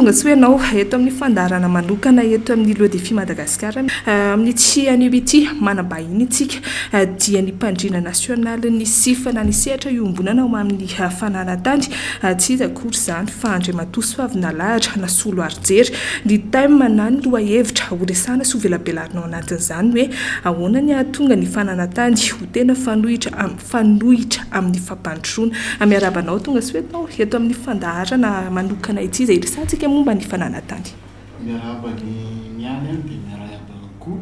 Tonga soa ianao eto amin'ny fandaharana manokana eto amin'ny Le Défi Madagascar. Amin'ity anio ity, manam-bahiny isika dia ny mpandrindra nasionalin'ny SIF na ny sehatra iombonana ho amin'ny fananan-tany. Tsy iza akory izany fa Andriamatoa Soavinalahatra na Solo Arijery. Ny thème na ny lohahevitra horesahana sy hovelabelarina ao anatin'izany hoe ahoana ny hahatonga ny fananan-tany ho tena fanohitra mifanohitra amin'ny fampandrosoana. Miarahaba anao tonga soa ianao eto amin'ny fandaharana manokana ity izay hiresahantsika momba ny fananan-tany. Miarahaba ny Mialy an, dia miarahaba koa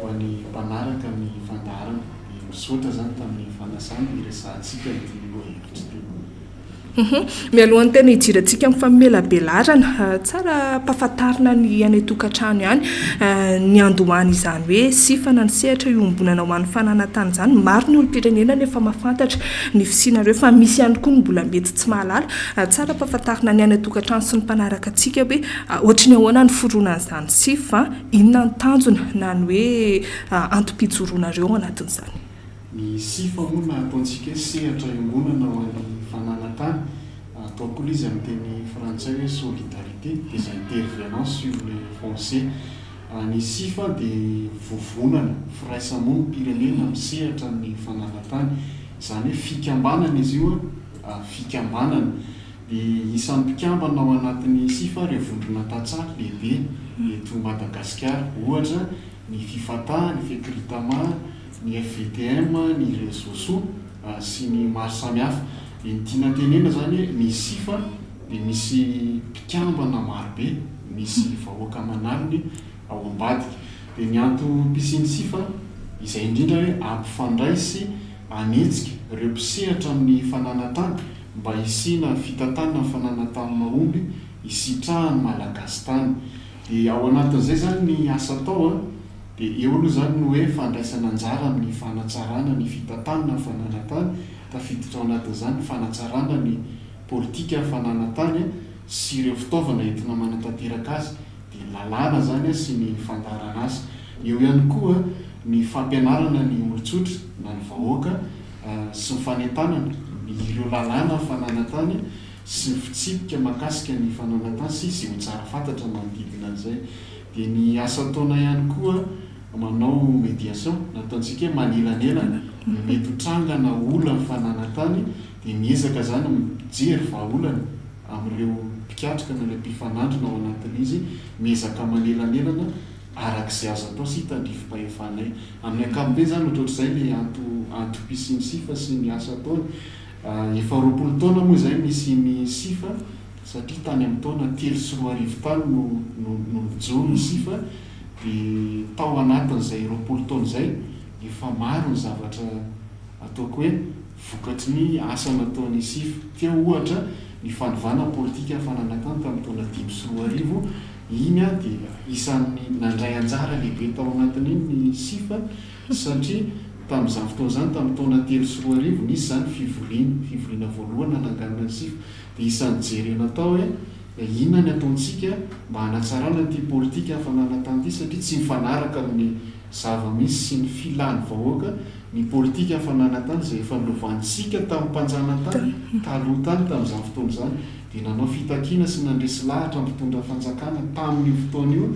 ho an'ny mpanaraka ny fandaharana. Dia misaotra izany tamin'ny fanasana hiresahantsika ity lohahevitra ity. Mialohan'ny tena hidirantsika amin'ny famelabelarana, tsara ampahafantarina ny any an-tokantrano ihany ny andohany izany hoe sifana ny sehatra iombonana ho an'ny fananan-tany izany. Maro ny olom-pirenena no efa mahafantatra ny fisianareo fa misy ihany koa ny mbola mety tsy mahalala. Tsara ampahafantarina ny any an-tokantrano sy ny mpanaraka antsika hoe ohatry ny ahoana ny fironan'izany sifa, inona ny tanjona na ny hoe antom-pijoroanareo ao anatin'izany. Ny SIFA moa na ataontsika hoe sehatra iombonana ho an'ny fananan-tany, atao koa ilay izy amin'ny teny frantsay hoe solidarité des intervenants sur le foncier. Ny SIFA dia vovonana, firaisamonim-pirenena misehatra amin'ny fananan-tany. Izany hoe fikambanana izy io, fikambanana. Dia isan'ny mpikambana ao anatin'ny SIFA ireo vondrona tantsaha lehibe eto Madagasikara. Ohatra, ny Fifata, ny Fecritama, ny FVTM, ny Réseau Soa sy ny maro samihafa. Dia ny tiana tenenina izany hoe ny SIFA dia misy mpikambana marobe, misy vahoaka aman'aliny ao ambadika. Dia ny antom-pisian'ny SIFA izay indrindra hoe hampifandray sy hanetsika ireo mpisehatra amin'ny fananan-tany mba hisiana fitantanana ny fananan-tany mahomby hisitrahan'ny Malagasy tany. Dia ao anatin'izay izany ny asa atao an, dia eo aloha izany ny hoe fandraisana anjara amin'ny fanatsarana ny fitantanana ny fananan-tany, tafiditra ao anatin'izany ny fanatsarana ny politika fananan-tany sy ireo fitaovana entina manatanteraka azy, dia ny lalàna izany sy ny fandaharan'asa. Eo ihany koa ny fampianarana ny olon-tsotra na ny vahoaka sy ny fanentanana ireo lalàna fananan-tany sy ny fitsipika mahakasika ny fananan-tany sy izay ho tsara fantatra manodidina an'izay. Dia ny asa ataonay ihany koa manao médiation na ataontsika hoe manelanelana ny mety ho trangana olan'ny fananan-tany dia miezaka izany mijery vahaolana amin'ireo mpikatroka na ilay mpifanandrina ao anatin'ilay izy, miezaka manelanelana araka izay azo atao sy tandrifim-pahefanay. Amin'ny ankapobeny izany ohatrohatr'izay ilay antom-pisian'ny SIFA sy ny asa ataony. Efa 20 taona moa izay nisian'ny SIFA satria tany amin'ny taona 2003 tany no no nijoro ny SIFA dia tao anatin'izay 20 taona izay efa maro ny zavatra ataoko hoe vokatry ny asa nataon'ny SIFA. Teo ohatra ny fanovana ny politika fananan-tany tamin'ny taona 2005, iny dia isan'ny nandray anjara lehibe tao anatin'iny ny SIFA Satria tamin'izany fotoana izany, tamin'ny taona 2003, nisy izany fivoriana, fivoriana voalohany nananganana ny SIFA, dia isan'ny jerena tao hoe inona ny ataontsika mba hanatsarana ity politika fananan-tany ity satria tsy mifanaraka amin'ny zava-misy sy ny filan'ny vahoaka ny politika fananan-tany izay efa novantsika tamin'ny mpanjanantany taloha tany tamin'izany fotoana izany. Dia nanao fitakiana sy nandresy lahatra ny mpitondra fanjakana tamin'io fotoana io.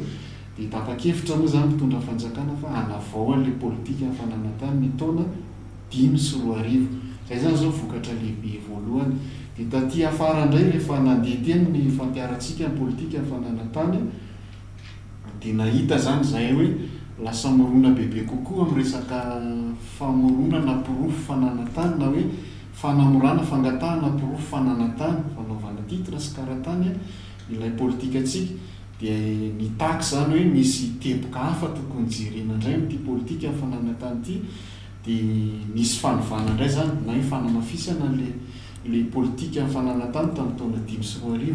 Dia tapa-kevitra moa izany mpitondra fanjakana fa hanavao an'ilay politikan'ny fananan-tany ny taona 2005. Izay izany izao vokatra lehibe voalohany. Dia taty afara indray rehefa nandeha teny ny fampiharantsika ny politikan'ny fananan-tany dia nahita izany izahay hoe lasa mirona bebe kokoa amin'ny resaka famoronana porofo fananan-tany na hoe fanamorana fangatahana porofo fananan-tany, fanaovana titre sy kara-tany ilay politikantsika. Dia mitaky izany hoe misy teboka hafa tokony jerena indray amin'ity politikan'ny fananan-tany ity, dia nisy fanovana indray izany na hoe fanamafisana an'ilay ilay politikan'ny fananan-tany tamin'ny taona 2005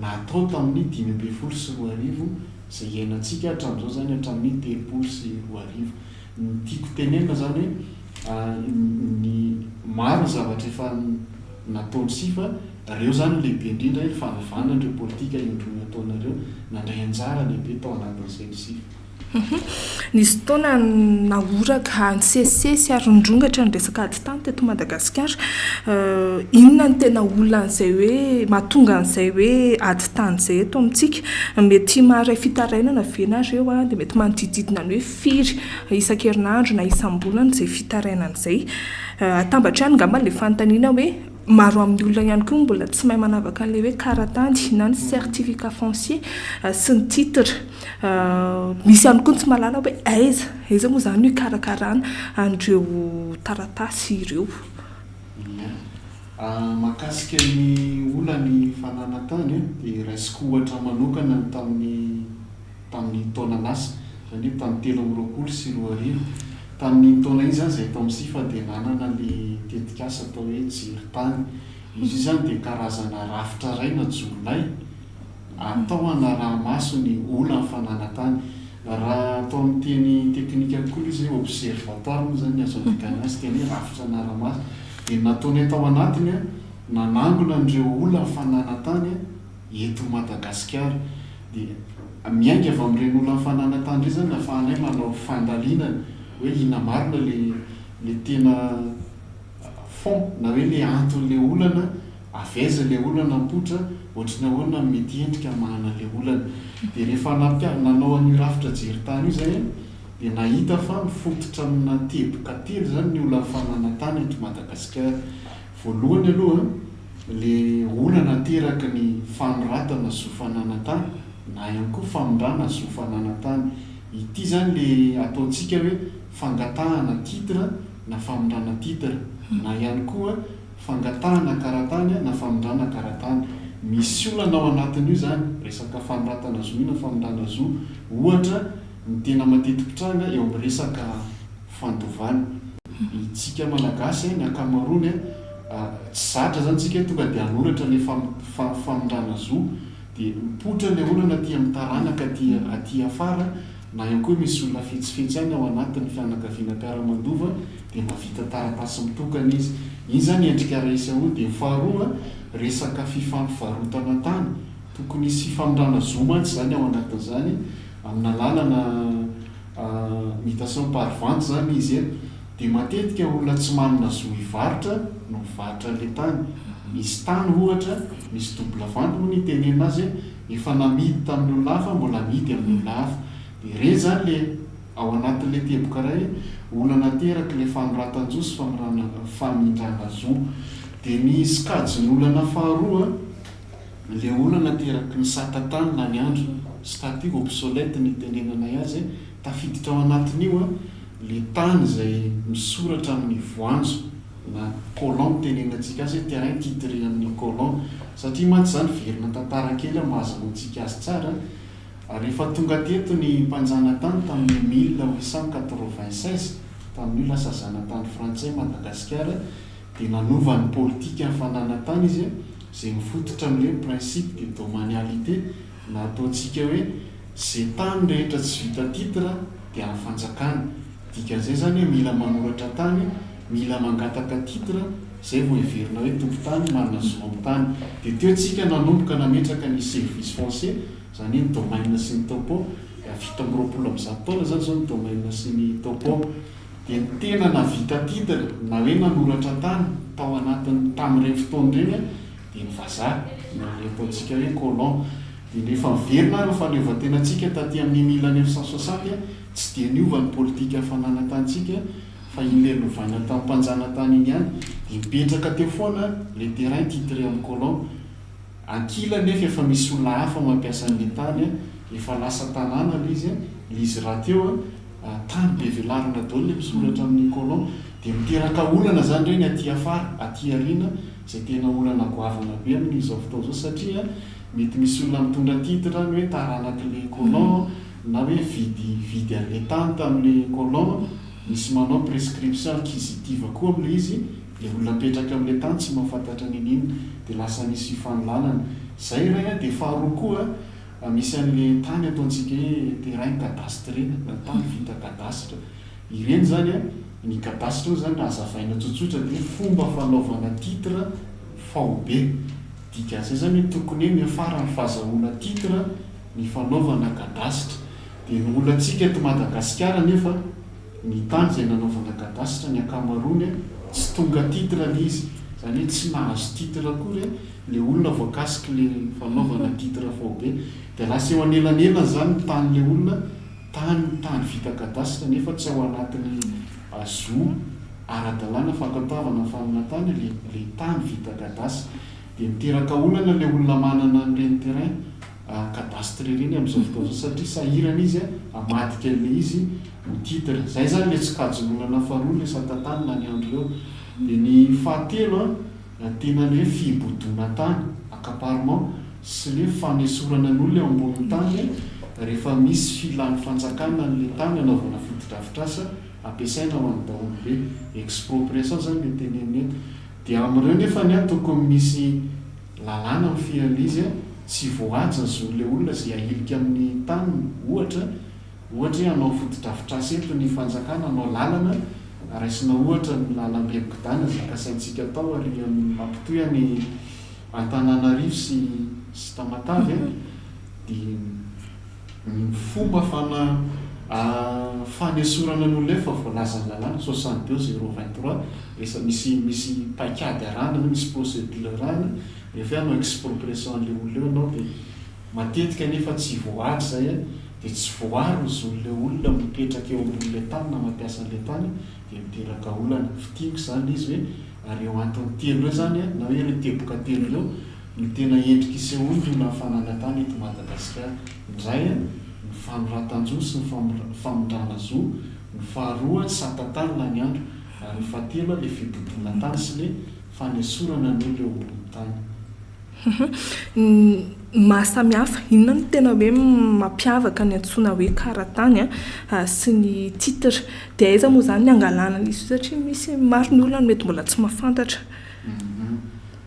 natao tamin'ny 2015 izay iainantsika hatramin'izao izany hatramin'ny 2030. Ny tiako tenenina izany hoe ny maro ny zavatra efa nataon'ny SIFA. Ireo izany no lehibe indrindra hoe ny fanovana an'ireo politika indroa nataonareo nandray anjara lehibe tao anatin'izay ny SIFA. Nisy fotoana nahoraka nisesisesy ary nirongatra ny resaka ady tany teto Madagasikara. Inona no tena olan'izay hoe mahatonga an'izay hoe ady tany izay eto amintsika? Mety maharay fitarainana ve nareo dia mety manodidididina ny hoe firy isan-kerinandro na isam-bolana izay fitarainana izay? Atambatra ihany angamba ilay fanontaniana hoe maro amin'ny olona ihany koa no mbola tsy mahay manavaka an'ilay hoe kara-tany na ny certificat foncier sy ny titre. Misy ihany koa ny tsy mahalala hoe aiza, aiza moa izany no hikarakarana an'ireo taratasy ireo. Ia. Mahakasika ny olan'ny fananan-tany dia raisiko ohatra manokana ny tamin'ny tamin'ny taona lasa, izany hoe tamin'ny 2023. Tamin'iny taona iny izany izahay tao amin'ny SIFA dia nanana ilay tetikasa atao hoe Jery tany. Izy io izany dia karazana rafitra iray najoronay Atao hanaraha-maso ny olan'ny fananan-tany. Raha atao amin'ny teny teknika kokoa ilay izy hoe observatoire moa izany ny azo andikana azy, tena hoe rafitra hanara-maso. Dia ny nataonay tao anatiny, nanangona an'ireo olan'ny fananan-tany eto Madagasikara. Dia miainga avy amin'ireny olan'ny fananan-tany ireny izany no ahafahanay manao fandalinana hoe inona marina ilay ilay tena fond na hoe ilay anton'ilay olana. Avy aiza ilay olana mipoitra, ohatry ny ahoana no mety endrika hamahana ilay olana. Dia rehefa nampia, nanao an'io rafitra jery tany io izay dia nahita fa mifototra amina teboka telo izany ny olan'ny fananan-tany eto Madagasikara. Voalohany aloha, ilay olana ateraky ny fanoratana zo fananan-tany na ihany koa famindrana zo fananan-tany. Ity izany ilay ataontsika hoe fangatahana titre na famindrana titre na ihany koa Fangatahana karatany na famindrana karatany. Misy olana ao anatin'io izany, resaka fanoratana zo io na famindrana zo. Ohatra, ny tena mateti-pitranga eo amin'ny resaka fandovana. Isika Malagasy, ny ankamaroany, tsy zatra izany isika hoe tonga dia hanoratra ilay famindrana zo. Dia mipoitra ilay olana aty amin'ny taranaka aty aty afara. Na ihany koa misy olona fetsifetsy ihany ao anatin'ny fianakaviana mpiara-mandova dia mahavita taratasy mitokana izy. Iny izany endrika raisa-o. Dia ny faharoa, resaka fifampivarotana tany. Tokony hisy fifamindrana zo mantsy izany ao anatin'izany, amina lalana mutation par vente izany izy eto. Dia matetika olona tsy manana zo hivarotra no mivarotra an'ilay tany. Misy tany ohatra, misy double vente moa ny itenenana azy, Efa namidy tamin'ny olona hafa, mbola amidy amin'ny olona hafa. Dia ireny izany ilay ao anatin'ilay teboka iray hoe olana aterak'ilay fanoratan-jo sy famindrana zo. Dia ny sokajin'olana faharoa, ilay olana ateraky ny sata tany lany andro, statut obsolète no itenenanay azy, tafiditra ao anatin'io ilay tany izay misoratra amin'ny voanjo. na colon no tenenantsika azy hoe terrain titré amin'ny colon satria mantsy izany verina tantara kely aho mba hazahoantsika azy tsara rehefa tonga teto ny mpanjanatany tamin'ny 1896 tamin'io lasa zanatany frantsay Madagasikara dia nanova ny politikan'ny fananantany izy izay mifototra amin'ilay hoe principe de domanialité na ataontsika hoe izay tany rehetra tsy vita titre dia an'ny fanjakana Dikan'izay izany hoe mila manoratra tany, mila mangataka titre, izay vao heverina hoe tompon-tany, manana zo amin'ny tany. Dia teo tsika nanomboka nametraka ny service foncier, izany hoe ny domaine sy ny topo, 127 taona izany izao ny domaine sy ny topo. Dia ny tena nahavita titre na hoe nanoratra tany tao anatin'ny tamin'ireny fotoana ireny dia ny vazaha, na ilay ataontsika hoe colon. Dia rehefa miverina ary ny fahaleovantenantsika taty amin'ny 1960, Tsy dia niova ny politika fananantanintsika fa iny le novaina tamin'ny mpanjanatany iny ihany dia mipetraka teo foana le terrain titré amin'ny colon. Ankilany nefa efa misy olona hafa mampiasa an'le tany, efa lasa tanàna le izy, le izy rahateo tany be velarana daholo le misoratra amin'ny colon. Dia miteraka olana zany ireny aty afara, aty aoriana, izay tena olana goavana be amin'izao fotoana izao satria mety misy olona mitondra titre any hoe taranak'le colon, na hoe vidy vidy an'le tany tamin'le colon, misy manao prescription acquisitive koa amin'le izy, le olona mipetraka amin'le tany tsy mahafantatra n'inon'inona, de lasa misy fifanolanana. Zay iray an, de faharoa koa misy an'le tany ataontsika hoe terrain cadastré na tany vita cadastre, ireny zany an, ny cadastre io zany raha hazavaina tsotsotra de fomba fanaovana titre faobe. Dikan'izay izany hoe tokony hoe miafara amin'ny fahazahoana titre ny fanaovana cadastre. Dia ny olantsika eto Madagasikara anefa, ny tany izay nanaovana cadastre ny ankamaroany tsy tonga titre ilay izy. Izany hoe tsy nahazo titre akory ilay olona voakasik'ilay fanaovana titre faobe. Dia lasa eo anelanelany izany ny tanin'ilay olona, tany tany vita cadastre nefa tsy ao anatin'ny zo ara-dalàna fankatoavana ny fananantany ilay ilay tany vita cadastre. Dia miteraka olana ilay olona manana an'ireny terrain cadastre ireny amin'izao fotoana izao satria sahirana izy hamadika an'ilay izy ho titre. Izay izany ilay sokajin'olana faharoa ilay sata-tany lany andro ireo. Dia ny fahatelo an, Tena le fibodoana tany, accaparement, sy le fanesorana ny olona eo ambonin'ny tany rehefa misy filan'ny fanjakana an'le tany anaovana fotodrafitrasa ampiasaina ho an'ny daholobe, expropriation zany le tenenina eto. Dia amin'ireo nefany an tokony misy lalàna mifehy an'le izy an, tsy voahaja ny zon'le olona izay ahilika amin'ny taniny ohatra, Ohatra hoe hanao fotodrafitrasa eto ny fanjakana, hanao lalana, raisina ohatra ny lalambe migodàna izay kasaintsika atao ary amin'ny mampitohy an'i Antananarivo sy sy Tamatave dia ny fomba fana fanesorana ny olona efa voalazan'ny lalàna 62 023 resa misy misy paikady arahana zany misy procédure arahana rehefa hoe hanao expropriation an'ilay olona eo ianao dia Matetika anefa tsy voaaro izay dia tsy voaaro ny zon'ilay olona mipetraka eo ambonin'ilay tany na mampiasa an'ilay tany dia miteraka olana. Fintiniko izany ilay izy hoe ireo antony telo ireo izany na hoe ireo teboka telo ireo no tena endrika isehoan'ny olan'ny fananan-tany eto Madagasikara. Ny iray, ny fanoratan-jo sy ny famindrana zo, ny faharoa, ny sata-tany lany andro ary ny fahatelo, ilay fibodoana tany sy ilay fanesorana ny olona eo ambonin'ny tany. Ny maha samy hafa, inona no tena hoe mampiavaka ny antsoina hoe kara-tany sy ny titre? Dia aiza moa izany ny hangalana an'izy io satria misy maro ny olona no mety mbola tsy mahafantatra.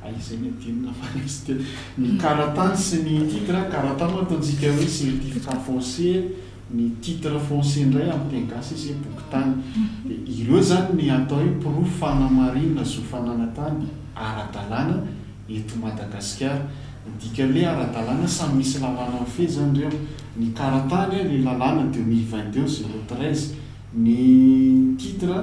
Hay izay ny adinona fa nisy teo. Ny kara-tany sy ny titre, kara-tany moa ataontsika hoe certificat foncier, ny titre foncier indray amin'ny teny gasy izy hoe bokin-tany. Dia ireo izany ny atao hoe porofo fanamarinana zo fananan-tany ara-dalàna eto Madagasikara. Ny dikan'ilay ara-dalàna, samy misy lalàna mifehy izany ireo. Ny kara-tany, ilay lalàna 2022 013, ny titre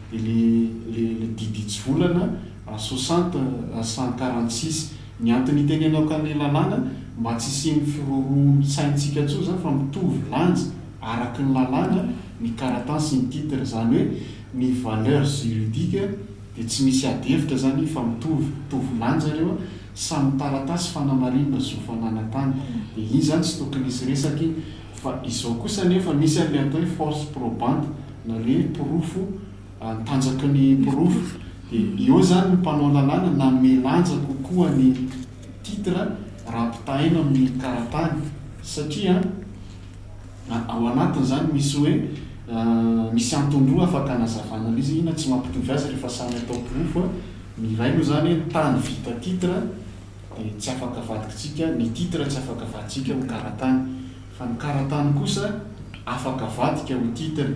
dia ilay ilay didy hitsivolana 60 146. Ny antony itenenako an'ilay lalàna, mba tsy hisian'ny firorohon-tsaintsika intsony izany fa mitovy lanja araka ny lalàna ny kara-tany sy ny titre. Izany hoe ny valeur juridique Dia tsy misy ady hevitra zany fa mitovy, mitovy lanja ireo, samy taratasy fanamarinana zo fananantany. Dia iny zany tsy tokony hisy resaka iny. Fa izao kosa anefa misy an'ilay atao hoe force probante na le hoe porofo, ny tanjaky ny porofo. Dia eo zany ny mpanao lalàna nanome lanja kokoa ny titre raha ampitahaina amin'ny karatany satria, Ao anatin'izany misy hoe misy antony roa afaka hanazavana an'ilay izy, inona tsy mampitovy azy rehefa samy atao porofo a, ny iray moa izany hoe ny tany vita titre dia tsy afaka avadikitsika, ny titre tsy afaka avaditsika ho karatany, fa ny karatany kosa afaka avadika ho titre,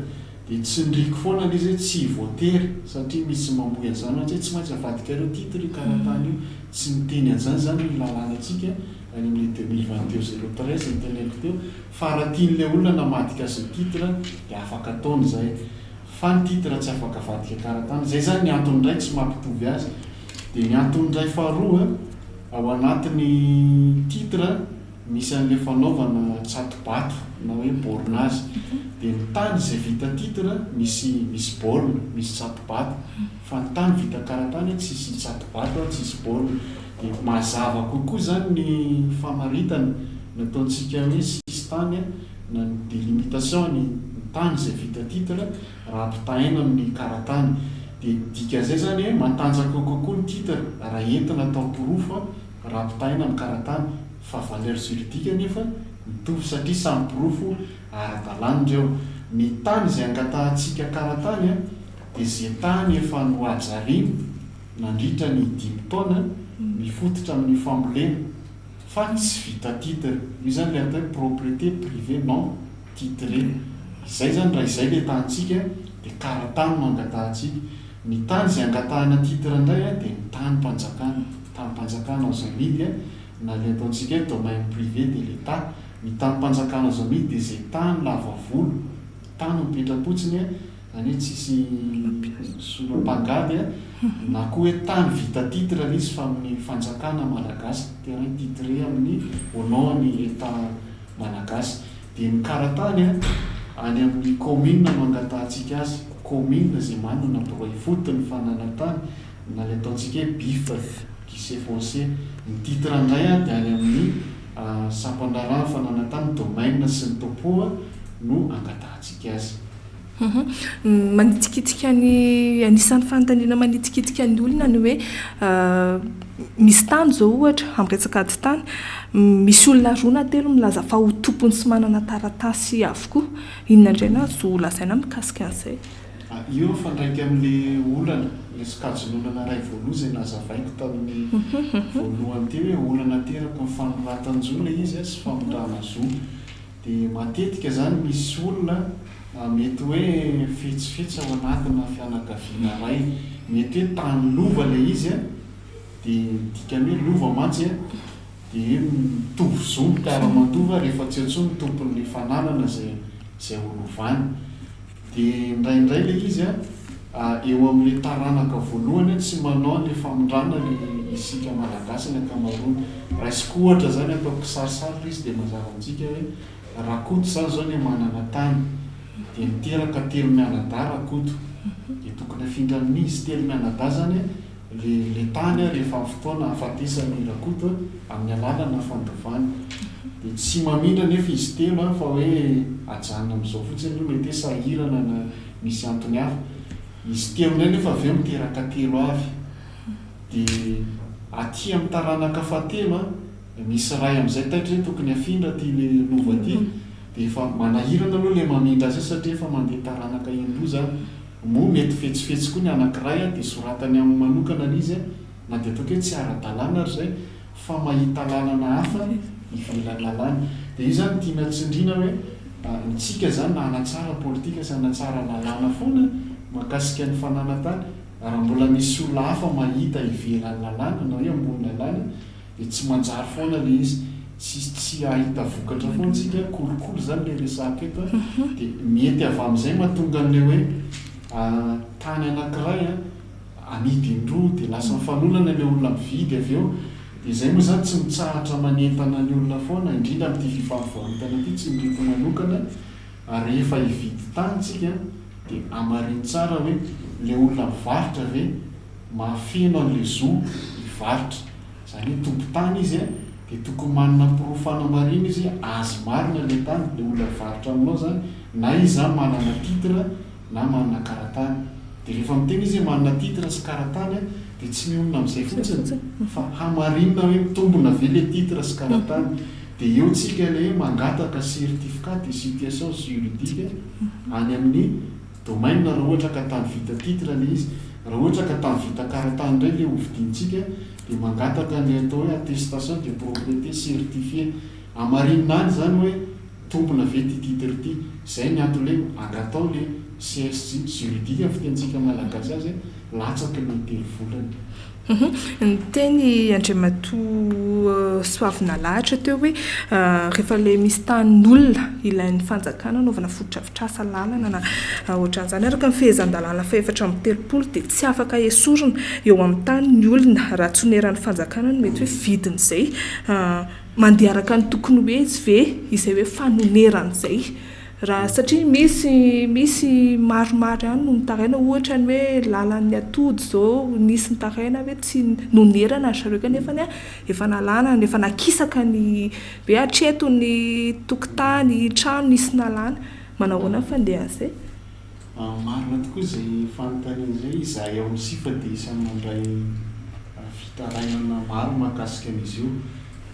dia tsindriako foana ilay izy hoe tsy voatery satria misy mamoy an'izany mantsy hoe tsy maintsy avadikareo titre io karatany io, tsy miteny an'izany izany ny lalànantsika any amin'ny 2022 013 noteneniko teo, fa raha tian'ilay olona namadika azy ho titre dia afaka ataony izay, fa ny titre tsy afaka avadika karatany, izay izany ny antony iray tsy mampitovy azy, dia ny antony iray faharoa ao anatin'ny titre misy an'ilay fanaovana tsato-bato na hoe bornage, dia ny tany izay vita titre misy misy borne, misy tsato-bato, fa ny tany vita karatany tsisy tsato-bato, tsisy borne. Dia mazava kokoa izany ny famaritana ny ataontsika hoe sisintany na ny delimitation ny tany izay vita titre raha ampitahaina amin'ny karatany. Dia ny dikan'izay izany hoe matanjaka kokoa ny titre raha entina atao porofo raha ampitahaina amin'ny karatany fa valeur juridique anefa mitovy satria samy porofo ara-dalàna ireo. Ny tany izay angatahantsika karatany dia izay tany efa nohajariana nandritra ny dimy taona mifototra amin'ny fambolena fa tsy vita titre. Io izany ilay atao hoe propriété privée non titrée. Izay izany raha izay ilay tanintsika dia karatany no angatahantsika. Ny tany izay angatahana titre indray dia ny tanim-panjakana. tanim-panjakana azo amidy na ilay ataontsika hoe domaine privé de l'Etat. Ny tanim-panjakana azo amidy dia izay tany lava volo, tany mipetra-potsiny, izany hoe tsisy sora-pangady, na koa hoe tany vita titre ilay izy fa amin'ny fanjakana malagasy, terrain titré amin'ny au nom ny Etat malagasy. Dia ny kara-tany any amin'ny commune no angatahantsika azy, commune izay manana birao ifotony fananan-tany, na ilay ataontsika hoe bif, guichet foncier. Ny titre indray dia any amin'ny sampan-draharahan'ny fananan-tany, domaine sy ny topo no angatahantsika azy. Manitikitika ny, anisan'ny fanontaniana manitikitika ny olona ny hoe misy tany izao ohatra, amin'ny resaka ady tany, misy olona roa na telo milaza fa ho tompony sy manana taratasy avokoa. Inona indray no azo lazaina mikasika an'izay? Io mifandraika amin'ilay olana, ilay sokajin'olana iray voalohany izay nazavaiko tamin'ny voalohany teo hoe olana ateraky ny fanoratan-jo ilay izy sy famindrana zo. Dia matetika izany misy olona mety hoe fetsifetsy ao anatina fianakaviana iray, mety hoe tany lova ilay izy an, dia ny dikan'ny hoe lova mantsy an, dia hoe mitovy zo ny mpiara-mandova rehefa tsy eo intsony ny tompon'ilay fananana izay izay ho lovany. Dia indraindray ilay izy an, eo amin'ilay taranaka voalohany tsy manao an'ilay famindrana ilay isika Malagasy ny ankamaroany. Raisiko ohatra izany, ataoko kisarisary ilay izy dia mazava amintsika hoe Rakoto izany izao anie manana tany, dia niteraka telo mianadahy Rakoto, dia tokony hafindra amin'izy telo mianadahy izany le le tany rehefa amin'ny fotoana hahafatesan'i Rakoto amin'ny alalana fandovana. Dia tsy mamindra anefa izy telo fa hoe ajanona amin'izao fotsiny aloha, mety hoe sahirana na misy antony hafa. Izy telo indray nefa avy eo miteraka telo avy. Dia aty amin'ny taranaka fahatelo misy iray amin'izay taitra hoe tokony hafindra ity le lova ity. Dia efa manahirana aloha le mamindra azy io satria efa mandeha taranaka indroa izany. Moa mety fetsifetsy koa ny anankiray dia soratany aminy manokana ilay izy na dia ataoko hoe tsy ara-dalàna ary izay fa mahita lalana hafa ivelan'ny lalàna. Dia io izany tiana tsindriana hoe ny tsika izany na hanatsara politika sy hanatsara lalàna foana mahakasika ny fananan-tany raha mbola misy olona hafa mahita ivelan'ny lalàna na hoe ambony lalàna Dia tsy manjary foana ilay izy. Tsy tsy hahita vokatra foana isika, kolikoly izany ilay resahako eto an, dia mety avy amin'izay mahatonga an'ilay hoe tany anankiray an, amidy indroa dia lasa mifanolana ilay olona mividy avy eo. Dia izay moa izany tsy mitsahatra manentana ny olona foana, indrindra amin'ity fifampivarotana ity, tsy ny reto manokana, ary rehefa hividy tany tsika dia hamarino tsara hoe ilay olona mivarotra ve mahafeno an'ilay zo hivarotra. Izany hoe tompon-tany izy dia tokony manana porofo fanamarihana izy hoe azy marina ilay tany, ilay olona hivarotra aminao izany, na izy izany manana titre na manana kara-tany. Dia rehefa miteny izy hoe manana titre sy kara-tany dia tsy mionona amin'izay fotsiny fa hamarinina hoe mitombina ve ilay titre sy kara-tany. Dia eo tsika ilay hoe mangataka certificat de situation juridique any amin'ny Domaine raha ohatra ka tany vita titre ilay izy. Raha ohatra ka tany vita karatany indray ilay hovidiantsika dia mangataka ny atao hoe attestation de propriété certifiée. Hamarinina any izany hoe tompona ve ity titre ity. Izay ny antony hoe angatao ilay CSJ, juridique ny fitenintsika malagasy azy, latsaky ny telo volana. Niteny Andriamatoa Soavinalahatra teo hoe rehefa ilay misy tanin'olona ilain'ny fanjakana anaovana fotodrafitrasa lalana na ohatran'izany araka ny fehezan-dalàna faha-34 dia tsy afaka esorina eo amin'ny tany ny olona raha tsy oneran'ny fanjakana no mety hoe vidin'izay mandeha araka ny tokony ho izy ve izay hoe fanonerana izay. Raha satria misy misy maromaro ihany no mitaraina ohatra ny hoe lalan'ny atody izao nisy nitaraina hoe tsy nonerana ry zareo kanefa efa nalana efa nakisaka ny hoe hatreto ny tokontany trano nisy nalana. Manao ahoana ny fandehan'izay? Marina tokoa izay fanontaniana izay, izahay ao amin'ny SIFA dia isan'ny mandray fitarainana maro mahakasika an'izy io.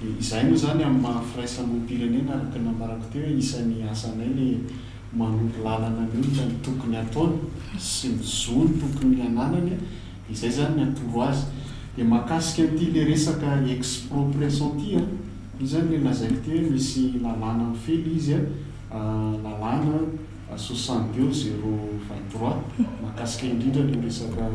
Dia izahay moa izany amin'ny maha firaisamonim-pirenena araka ny nambarako teo hoe isan'ny asanay ilay manoro lalana ny olona ny tokony hataony sy ny zony tokony hananany dia izay izany ny atoro azy. Dia mahakasika an'ity ilay resaka expropriation ity an, io izany ilay lazaiko teo hoe misy lalàna mifehy ilay izy an, lalàna 62 0 23 mahakasika indrindra an'io resaka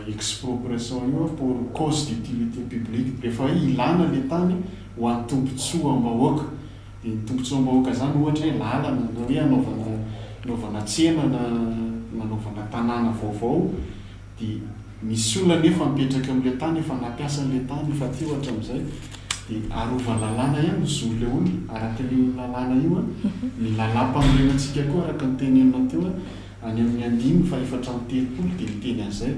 expropriation io pour cause d'utilité publique, rehefa hoe ilana le tany ho an'ny tombontsoam-bahoaka. Dia ny tombontsoam-bahoaka izany ohatra hoe lalana na hoe hanaovana hanaovana tsena na nanaovana tanàna vaovao dia misy olona anefa mipetraka eo amin'ilay tany efa nampiasa an'ilay tany efa teo hatramin'izay dia arovan'ny lalàna ihany ny zon'ilay olona araka an'io lalàna io an, ny lalàm-panorenantsika koa araka ny tenenina teo an, any amin'ny andininy faha-34 dia miteny an'izay,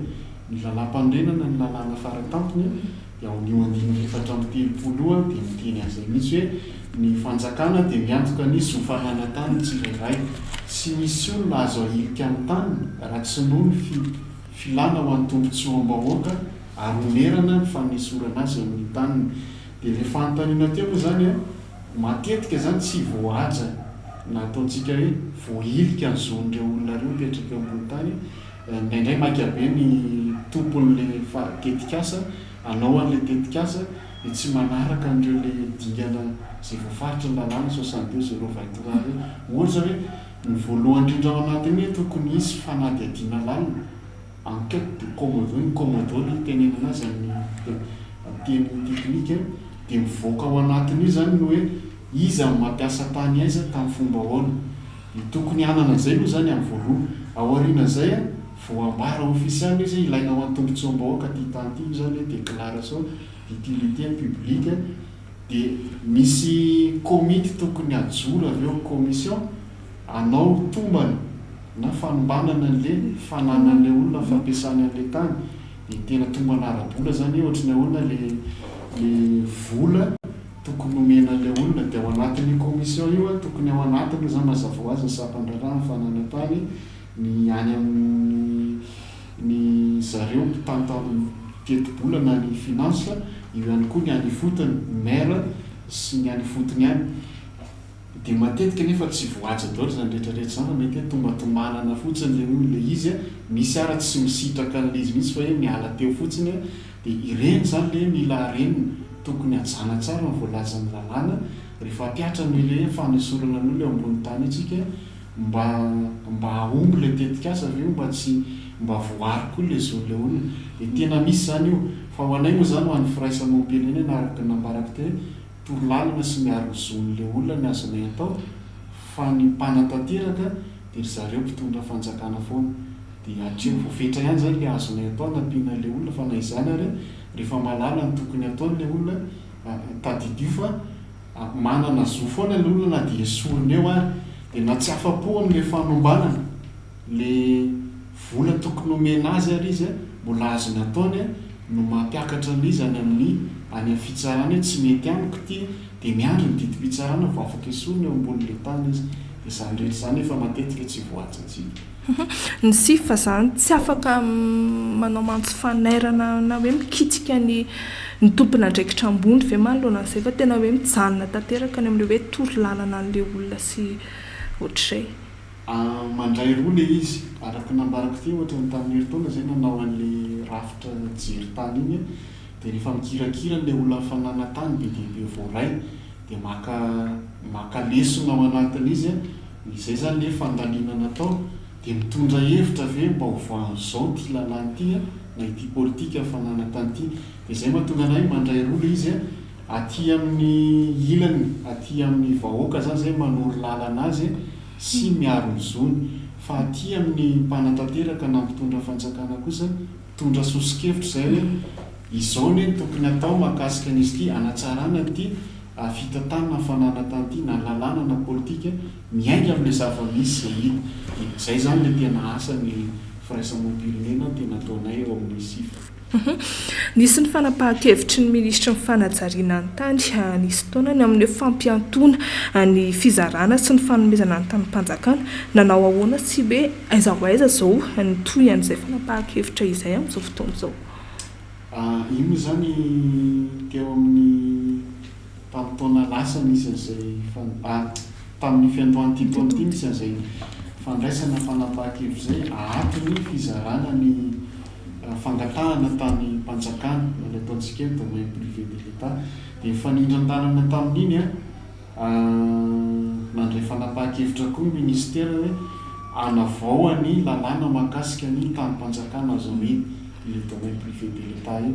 ny lalàm-panorenana ny lalàna faratampony an. Dia ao amin'io andininy 34 io dia miteny an'izay mihitsy hoe ny fanjakana dia miantoka ny zo fananan-tany tsirairay. Tsy misy olona azo ahilika amin'ny taniny raha tsy noho ny filana ho an'ny tombontsoam-bahoaka ary onerana ny fanesorana azy amin'ny taniny. Dia ilay fanontaniana teo moa izany an, matetika izany tsy voahaja na ataontsika hoe voahilika ny zon'ireo olona ireo mipetraka eo ambony tany. Indraindray maika be ny tompon'le tetikasa hanao an'le tetikasa dia tsy manaraka an'ireo le dingana izay voafaritry ny lalàna 62 023 ireo. Ohatra hoe ny voalohany indrindra ao anatin'iny hoe tokony hisy fanadihadiana lalina, enquête de commodo, ny commodo no itenenana azy amin'ny teny teknika, dia mivoaka ao anatin'io izany ny hoe iza no mampiasa tany aiza tamin'ny fomba ahoana. Ny tokony hanana izay aloha izany amin'ny voalohany. Aorian'izay vao ambara ofisialy izy hoe ilaina ho an'ny tombontsoam-bahoaka ity tany ity, io izany hoe déclaration d'utilité publique. Dia misy komity tokony hajoro avy eo, commission, hanao tombana na fanombanana an'ilay fananan'ilay olona fampiasany an'ilay tany. Dia tena tombana ara-bola izany hoe ohatry ny ahoana ilay ilay vola. tokony homena an'ilay olona dia ao anatin'io commission io an, tokony ao anatiny aloha izany mazava ho azy ny sampan-draharaha ny fananan-tany, ny any amin'ny ny zareo mpitantan tetibola na ny finance, eo ihany koa ny any ifotony, ny maire sy ny any ifotony any. Dia matetika nefa tsy voahaja daholo izany rehetra rehetra izany fa mety hoe tombatombanana fotsiny ilay olona ilay izy an, misy ara tsy misitraka an'ilay izy mihitsy fa hoe miala teo fotsiny an, Dia ireny izany le mila harenina, tokony hajana tsara ny voalazan'ny lalàna rehefa hampiatra an'io le fanesorana an'io le eo ambony tany io tsika mba mba hahomby le tetikasa avy eo mba tsy mba voaro koa le zon'le olona. Dia tena misy izany io. Fa ho anay moa izany ho an'ny firaisamoam-pirenena araka ny nambarako teo hoe torolalana sy miaro ny zon'le olona ny azonay atao fa ny mpanatanteraka dia ry zareo mpitondra fanjakana foana. Dia hatreo voafetra ihany izany ilay azonay atao hanampiana ilay olona fa na izany ary rehefa mahalala ny tokony hataony ilay olona tadidio fa manana zo foana ilay olona na dia esorina eo ary dia na tsy afa-po amin'ilay fanombanana ilay vola tokony homena azy ary izy mbola azony ataony no mampiakatra an'izy any amin'ny any amin'ny fitsarana hoe tsy mety amiko ity dia miandry ny didim-pitsarana vao afaka esorina eo ambonin'ilay tany izy dia izany rehetra izany efa matetika tsy voahajantsika. Ny SIF izany tsy afaka manao mantso fanairana na hoe mikitika ny ny tompon'andraikitra ambony ve manoloana an'izay fa tena hoe mijanona tanteraka any amin'ilay hoe toro lalana an'ilay olona sy ohatr'izay. Mandray roa ilay izy. Araka ny nambarako teo, ohatra ny tamin'ny herintaona izay nanao an'ilay rafitra jery tany iny dia rehefa mikirakira ilay olona fananan-tany be dia be voaray dia maka maka lesona ao anatin'izy Izay zany le fandalinana atao dia mitondra hevitra ve mba hovahan'izao ity lalàna ity na ity politika fananantany ity. Dia izay mahatonga anay mandray roa le izy aty amin'ny ilany aty amin'ny vahoaka zany zay manoro lalana azy sy miaro ny zony fa aty amin'ny mpanatanteraka na mpitondra fanjakana kosa mitondra sosokevitra izay hoe izao anie no tokony atao mahakasika an'izy ity hanatsarana ity fitantanana ny fananantany ity na lalàna na politika miainga amin'ilay zava-misy izay hita. Dia izay izany ilay tena asan'ny firaisamonim-pirenena tena ataonay ao amin'ny SIF. Nisy ny fanapahan-kevitry ny minisitry ny fanajariana ny tany nisy taona ny amin'ny hoe fampiantoana ny fizarana sy ny fanomezana ny tanim-panjakana. Nanao ahoana sy hoe aiza ho aiza izao ny tohin'izay fanapahan-kevitra izay amin'izao fotoana izao? Io moa izany teo amin'ny tamin'ny taona lasa nisy an'izay tamin'ny fiandohan'ity taona ity nisy an'izay fandraisana fanapahan-kevitra izay ahato ny fizarana ny fangatahana tanim-panjakana na ny ataontsika hoe domaine privé de l'Etat. Dia nifanindran-dalana tamin'iny an, nandray fanapahan-kevitra koa ny minisitera hoe. hanavao ny lalàna mahakasika ny tanim-panjakana azo amidy, le domaine privé de l'Etat io.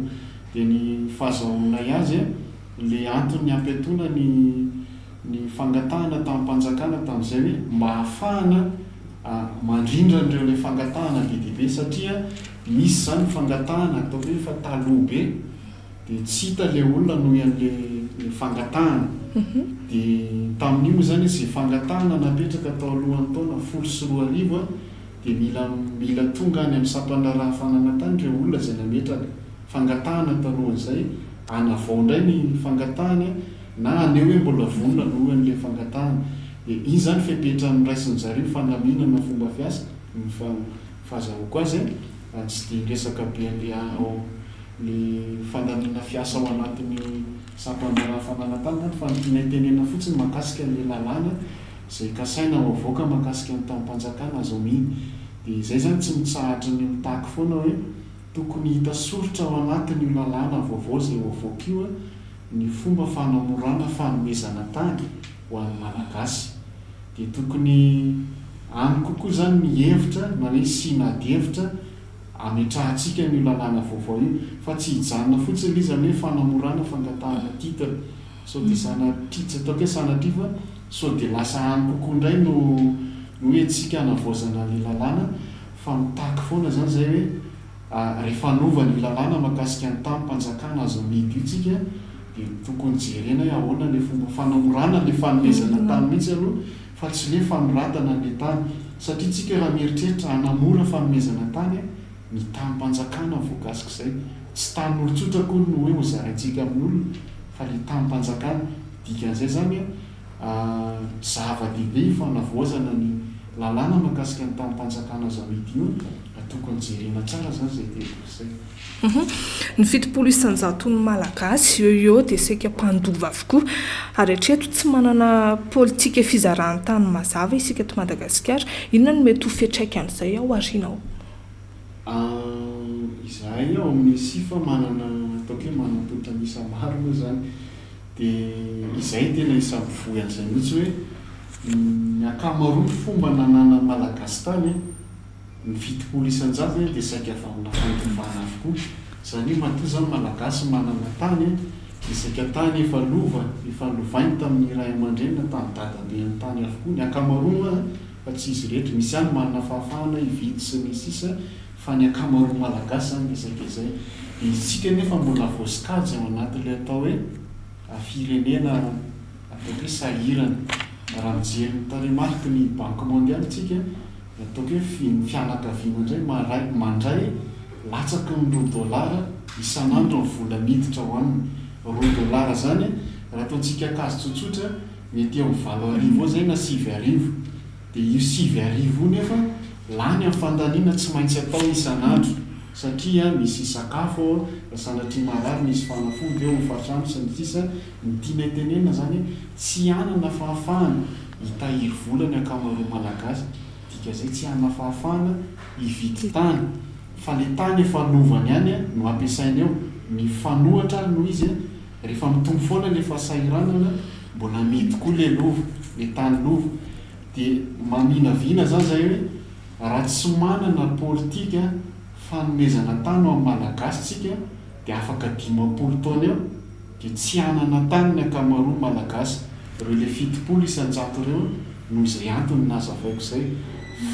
Dia ny fahazahoanay azy, le antony nampiatoana ny ny fangatahana tanim-panjakana tamin'izay hoe mba hahafahana mandrindra an'ireo le fangatahana be dia be satria misy izany fangatahana ataoko hoe efa taloha be dia tsy hita le olona noho an'le le fangatahana. Dia tamin'io moa izany izay fangatahana napetraka tao alohan'ny taona 2010 dia mila mila tonga any amin'ny sampandraharaha fananantany ireo olona izay nametraka fangatahana talohan'izay hanavao indray ny fangatahany na haneho hoe mbola vonona noho an'ilay fangatahana. Dia iny izany fepetra noraisin-dry zareo fandaminana fomba fiasa, ny fahazahoako azy an, tsy dia hiresaka be an'ilay ao ilay fandaniana fiasa ao anatin'ny sampan-draharaha fananantany izany fa ny tianay tenenina fotsiny mahakasika ilay lalàna izay kasaina ho avoaka mahakasika ny taom-panjakana azo amidy. Dia izay izany tsy mitsahatry ny mitaky foana hoe tokony hita soritra ao anatin'io lalàna vaovao izay ho avoaka io ny fomba fanamorana fanomezana tany ho an'ny Malagasy. Dia tokony any kokoa izany ny hevitra na hoe hisiana adihevitra ametrahantsika an'io lalàna vaovao io fa tsy hijanona fotsiny ilay izy amin'ny hoe fanamorana fangatahana titre. Sao dia sanatria, tsy ataoko hoe sanatria fa sao dia lasa any kokoa indray no no hoe tsika hanavaozana ilay lalàna fa mitaky foana izany izay hoe rehefa hanova an'io lalàna mahakasika ny tanim-panjakana azo amidy io tsika dia tokony jerena hoe ahoana ilay fomba fanamorana ilay fanomezana tany mihitsy aloha fa tsy ilay fanoratana an'ilay tany satria tsika raha mieritreritra hanamora fanomezana tany ny tanim-panjakana voakasik'izay. Tsy tanin'olon-tsotra akory no hoe hozaraintsika amin'olona fa ilay tanim-panjakana. Dikan'izay izany zava-dehibe io fanavaozana ny lalàna mahakasika ny tanim-panjakana azo amidy io, tokony jerena tsara izany izay tetika izay. Ny 70 isan-jaton'ny Malagasy eo ho eo dia saika mpandova avokoa. Ary hatreto tsy manana politika fizaran-tany mazava isika eto Madagasikara. Inona no mety ho fiantraikan'izay ao aoriana ao? Izahay ao amin'ny SIFA manana ataoko hoe manantontan'isa maro moa izany. Dia izay tena isan'ny mpivoy an'izay mihitsy hoe ny ankamaroan'ny fomba nananan'ny Malagasy tany, ny 70% dia saika avy amina fandovana avokoa. Izany hoe matoa izany Malagasy manana tany dia saika tany efa lova, efa lovainy tamin'ny ray aman-dreny na tamin'ny dadabeany tany avokoa ny ankamaroany an, fa tsy izy rehetra. Misy ihany manana fahafahana hividy sy ny sisa fa ny ankamaroan'ny Malagasy izany dia saika izay. Dia isika nefa mbola voasokajy ao anatin'ilay atao hoe firenena ataoko hoe sahirana. Raha mijery ny tarehimarky ny Banque mondiale isika, ny ataoko hoe ny fianakaviana indray maray mandray latsaky ny roa dolara isan'andro ny vola miditra ao aminy. Roa dolara izany raha ataontsika kajy tsotsotra mety eo amin'ny 8000 eo izay na 9000. Dia io 9000 io nefa lany amin'ny fandaniana tsy maintsy atao isan'andro satria misy sakafo ao, raha sanatria marary misy fanafody eo, hofantrano sy ny sisa Ny tianay tenenina izany hoe tsy hanana fahafahana hitahiry vola ny ankamaroan'ny Malagasy, dikazay tsy hanana fahafahana hividy tany fa le tany efa lovany ihany no ampiasainy eo, mifanohatra ary noho izy rehefa mitombo foana le fahasahiranana mbola amidy koa le lova, le tany lova. Dia maminavina zany zay hoe raha tsy manana politika fanomezana tany ho an'ny Malagasy tsika dia afaka 50 taona eo dia tsy hanana tany ny ankamaroan'ny Malagasy, ireo le 70% ireo noho izay antony nazavaiko izay.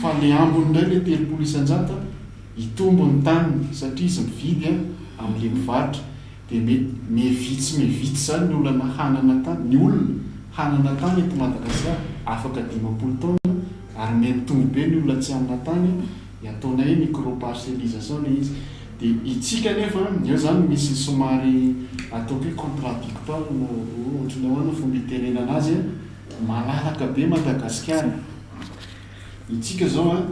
Fa le ambiny indray le 30% hitombo ny taniny satria izy mividy amin'le mivarotra. Dia mety miha-vitsy miha-vitsy izany ny olana hanana tany, ny olona hanana tany eto Madagasikara afaka 50 taona ary miha-mitombo be ny olona tsy hanana tany, dia ataonay hoe micro-parcellisation ilay izy. Dia itsika anefa, eo izany misy somary ataoko hoe contradictoire na ohatran'ny ahoana fomba itenenana azy, malalaka be Madagasikara. Itsika izao an,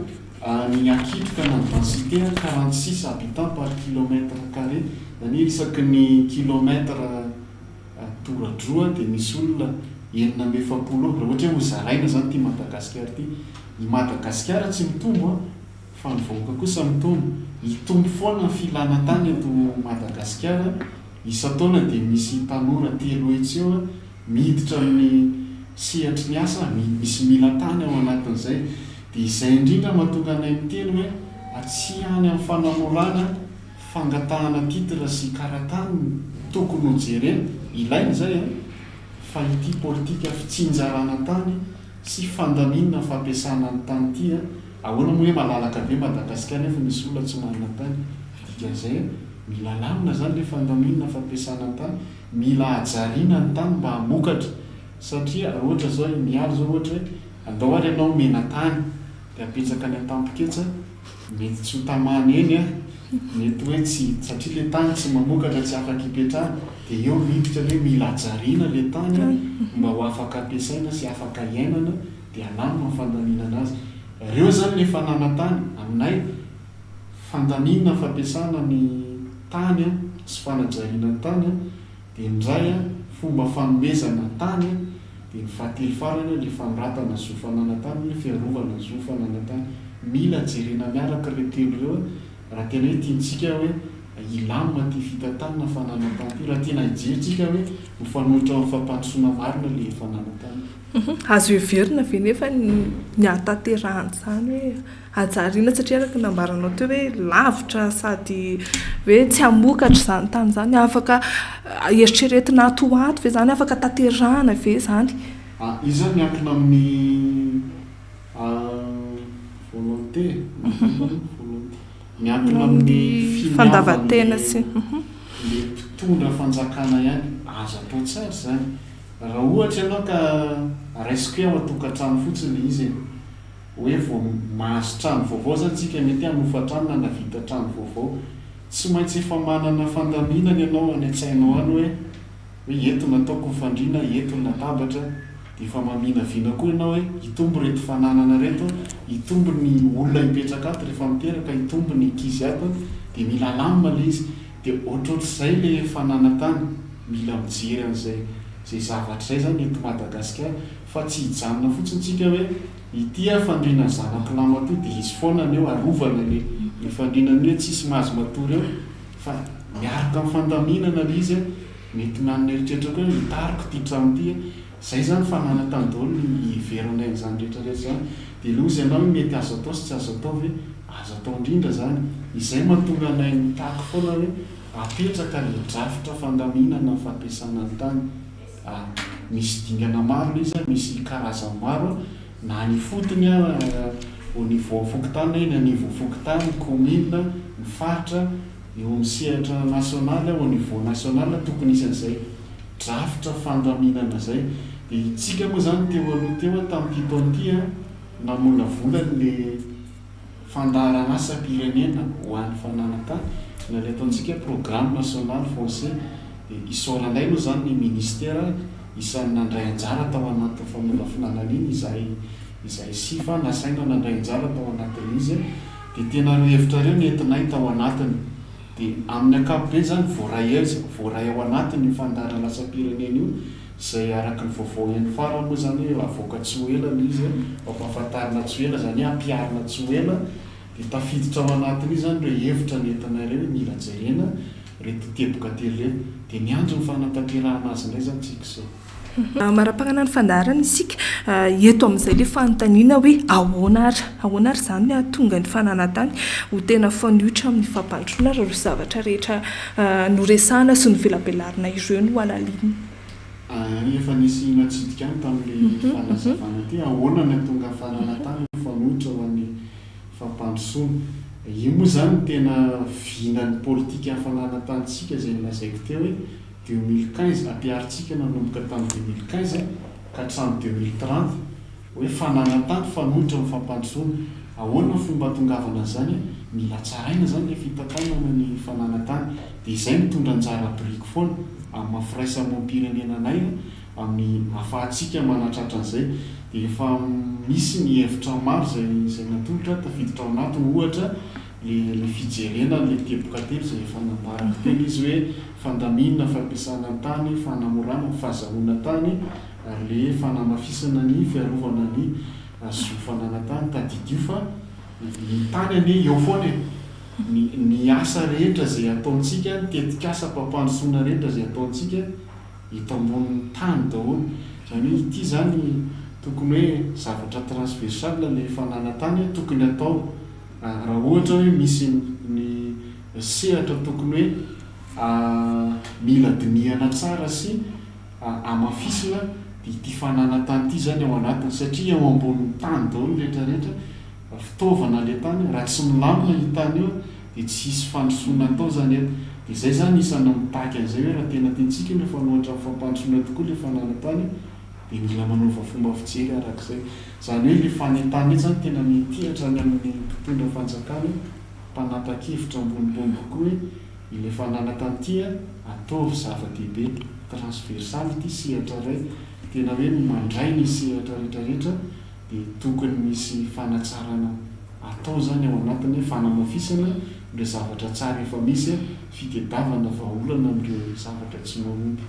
ny hakitroka na ny densité an, 46 habitants par kilomètre carré, izany hoe isaky ny kilomètre tora-droa dia misy olona 46 eo, raha ohatra hoe hozaraina izany ity Madagasikara ity. I Madagasikara tsy mitombo an, fa ny vahoaka kosa mitombo. Hitombo foana ny filana tany eto Madagasikara, isan-taona dia misy tanora 300 eo miditra amin'ny sehatry ny asa, misy mila tany ao anatin'izay. Dia izay indrindra mahatonga anay miteny hoe tsy any amin'ny fanamorana fangatahana titre sy karatany no tokony ho jerena, ilaina izay an, fa ity politika fitsinjarana tany sy fandaminana fampiasana ny tany ity an, ahoana moa hoe malalaka be Madagasikara nefa misy olona tsy manana tany, dikan'izay an, mila alamina izany ilay fandaminana fampiasana ny tany, mila hajariana ny tany mba hamokatra, satria raha ohatra izao i Mialy izao ohatra hoe andao ary ianao omena tany dia apetraka any an-tampon-ketsa, Mety tsy ho tamana eny an, mety hoe tsy, satria le tany tsy mamokatra tsy afaka ipetrahana, dia eo miditra le hoe mila hajariana le tany an, mba ho afaka ampiasaina sy afaka iainana, dia alamina ny fandaminana azy. Reo zany le fananan-tany, aminay, fandaminana fampiasana ny tany an, sy fanajariana ny tany an, Dia ny iray an, fomba fanomezana tany an, dia ny fahatelo farany an, ilay fanoratana zo fananan-tany, ilay fiarovana zo fananan-tany. Mila jerena miaraka ireo telo ireo an, raha tena hoe tiantsika hoe hilamina ity fitantanana fananan-tany ity, raha tiana hijery tsika hoe mifanohitra amin'ny fampandrosoana marina ilay fananan-tany. Azo heverina ve nefa ny hahatanterahan'izany hoe hajariana satria araka ny nambaranao teo hoe lavitra sady hoe tsy hamokatra izany tany izany, afaka eritreretina ato ho ato ve izany, afaka tanterahana ve izany? Io izany miankina amin'ny volonté, miankina amin'ny finiavan'ilay mpitondra fanjakana ihany, azo atao tsara izany. Raha ohatra ianao ka raisiko hoe ao an-tokantrano fotsiny ilay izy e, hoe vao mahazo trano vaovao izany tsika, mety hanofa trano na nahavita trano vaovao, tsy maintsy efa manana fandaminana ianao any an-tsainao any hoe hoe eto no ataoko ny fandriana, eto ny latabatra, dia efa maminavina koa ianao hoe hitombo ireto fananana ireto, hitombo ny olona hipetraka ato rehefa miteraka, hitombo ny ankizy ato, dia mila alamina ilay izy. Dia ohatrohatr'izay ilay fananan-tany, mila mijery an'izay izay zavatra izay izany eto Madagasikara fa tsy hijanona fotsiny tsika hoe ity a fandriana zanak'i lamatoa dia izy foana ny eo, arovana ilay ilay fandriana ny hoe tsisy mahazo matory eo fa miaraka amin'ny fandaminana ilay izy a, mety manana eritreritra koa hoe hitariko ity trano ity a, Zay zany fananan-tany daholo ny hiheveranay an'izany rehetra rehetra izany. Dia ilay ozy ianao hoe mety azo atao sy tsy azo atao ve? Azo atao indrindra izany. Izay mahatonga anay mitaky foana hoe apetraka ilay drafitra fandaminana ny fampiasana ny tany. Ary misy dingana maro ilay izy an, misy karazany maro an, na any ifotony an, au niveau fokontany na eny anivon'ny fokontany, commune, ny faritra, eo amin'ny sehatra nasionaly, au niveau national tokony hisy an'izay. drafitra fandaminana izay. Dia itsika moa izany teo aloha teo tamin'ity taona ity namolavola an'ilay fandaharan'asam-pirenena ho an'ny fananan-tany na ilay ataontsika hoe programme national foncier. Dia isaoranay moa izany ny ministera isan'ny nandray anjara tao anatin'ny famolavolana an'iny izahay izahay SIFA nasaina nandray anjara tao anatin'ilay izy. Dia tena ireo hevitra ireo nentinay tao anatiny. Dia amin'ny ankapobeny izany voaray aiza, voaray ao anatin'io fandaharan'asam-pirenena io, izay araka ny vaovao heno farany moa izany hoe havoaka tsy ho ela ilay izy, hampahafantarina tsy ho ela, izany hoe hampiharina tsy ho ela, dia tafiditra ao anatin'io izany ireo hevitra nentina ireo hoe mila jerena ireto teboka telo ireto. Dia miandry ny fanatanterahana azy indray izany tsika izao. Mara-panana ny fandaharana isika. Eto amin'izay ilay fanontaniana hoe ahoana ary? Ahoana ary izany no hahatonga ny fananan-tany ho tena fanoitra amin'ny fampandrosoana raha ireo zavatra rehetra noresahana sy novelabelarina ireo no halalinina? Efa nisy natsidika ihany tamin'ilay fanazavana ity, ahoana no hahatonga ny fananan-tany ho fanoitra ho an'ny fampandrosoana? Io moa izany no tena vinan'ny politikan'ny fananan-tanintsika izay nolazaiko teo hoe 2015, ampiharintsika nanomboka tamin'ny 2015 ka hatramin'ny 2030, hoe fananan-tany fanoitra amin'ny fampandrosoana. Ahoana ny fomba hahatongavana an'izany? Mila tsaraina izany ilay fitantanana ny fananan-tany. Dia izay mitondra anjara biriky foana amin'ny maha firaisamonim-pirenena anay, amin'ny ahafahantsika manatratra an'izay. Dia efa misy ny hevitra maro izay izay natolotra, tafiditra ao anatiny ohatra, Le le fijerena an'le teboka telo izay efa nambarako teo le izy hoe fandaminana fampiasana ny tany, fanamorana ny fahazahoana tany ary le fanamafisana ny fiarovana ny zo fananan-tany. Tadidio fa ny tany anie eo foana e! Ny ny asa rehetra izay ataontsika, ny tetikasam-pampandrosoana rehetra izay ataontsika eto ambonin'ny tany daholo. Izany hoe ity izany. Tokony hoe zavatra transversal ilay fananan-tany tokony atao. Raha ohatra hoe misy ny sehatra tokony hoe mila dinihana tsara sy hamafisina dia ity fananan-tany ity izany ao anatiny satria eo ambonin'ny tany daholo ny rehetra rehetra, fitaovana ilay tany, raha tsy milamina io tany io dia tsy hisy fandrosoana atao izany eto. Dia izay izany isan'ny mitaky an'izay hoe raha tena tiantsika ny hifanohitra amin'ny fampandrosoana tokoa ilay fananan-tany dia mila manova fomba fijery arak'izay. Izany hoe ilay fanentanana io izany tena mety hatrany amin'ny mpitondra fanjakana, mpanapa-kevitra ambonimbony kokoa hoe ilay fananan-tany ity ataovy zava-dehibe, transversal ity sehatra iray, tena hoe mandray ny sehatra rehetra rehetra dia tokony misy fanatsarana atao izany ao anatiny hoe fanamafisana ireo zavatra tsara efa misy, fitedavana vahaolana amin'ireo zavatra tsy mahomby.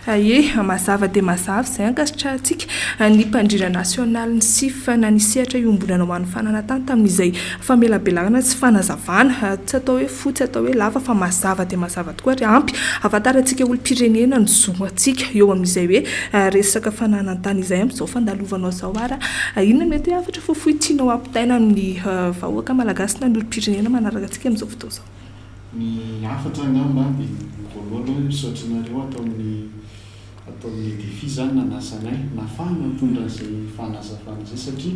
Ie, mazava dia mazava izay ankasitrahantsika ny mpandrindra nasionalin'ny SIF na ny sehatra iombonana ho an'ny fananantany tamin'izay famelabelarana sy fanazavana. Tsy atao hoe fohy, tsy atao hoe lava fa mazava dia mazava tokoa ary ampy ahafantarantsika olom-pirenena ny zo antsika eo amin'izay hoe resaka fananantany izay amin'izao fandalovanao izao ary inona no mety hoe hafatra fohifohy tianao hampitaina amin'ny vahoaka malagasy na ny olom-pirenena manaraka antsika amin'izao fotoana izao? Ny hafatra angamba dia ny voalohany aloha misaotra anareo ato amin'ny ato amin'ny Défi izany nanasa anay nahafahana nitondra an'izay fanazavana izay satria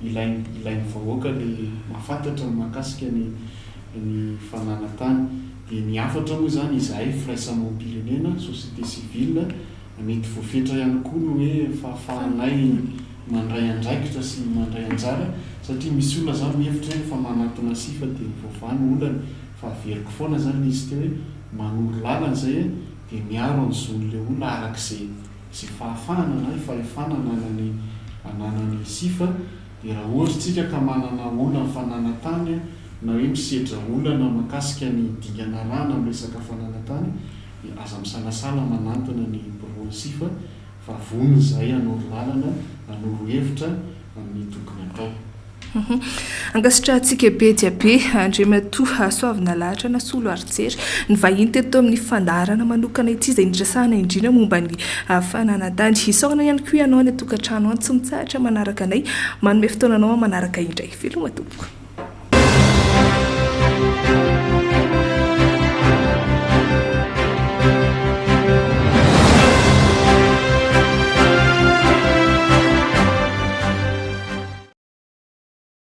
ilain ilain'ny vahoaka ilay mahafantatra ny mahakasika ny ny fananan-tany. Dia ny hafatra moa izany izahay firaisamonim-pirenena, société civile, mety voafetra ihany koa ny hoe fahafahanay mandray andraikitra sy mandray anjara satria misy olona zany mihevitra hoe rehefa manatona sifa dia voavaha ny olany fa averiko foana zany le izy teo hoe manoro lalana zay dia miaro ny zon'le olona araka izay izay fahafahana na fahefana ananany ananany sifa dia raha ohatra tsika ka manana olana fananantany na hoe misedra olana makasika ny dingana arahana amin'ny resaka fananantany dia aza misalasala manantona ny biraon'ny sifa fa vonona izahay hanoro lalana, hanoro hevitra amin'ny tokony hatao. Ankasitrahantsika be dia be Andriamatoa Soavinalahatra Nasolo Harijery, ny vahiny teto amin'ny fandaharana manokana ity izay niresahana indrindra momba ny fananan-tany. Isaorana ihany koa ianao any an-tokantrano any tsy mitsahatra manaraka anay, manome fotoana anao manaraka indray. Veloma tompoko.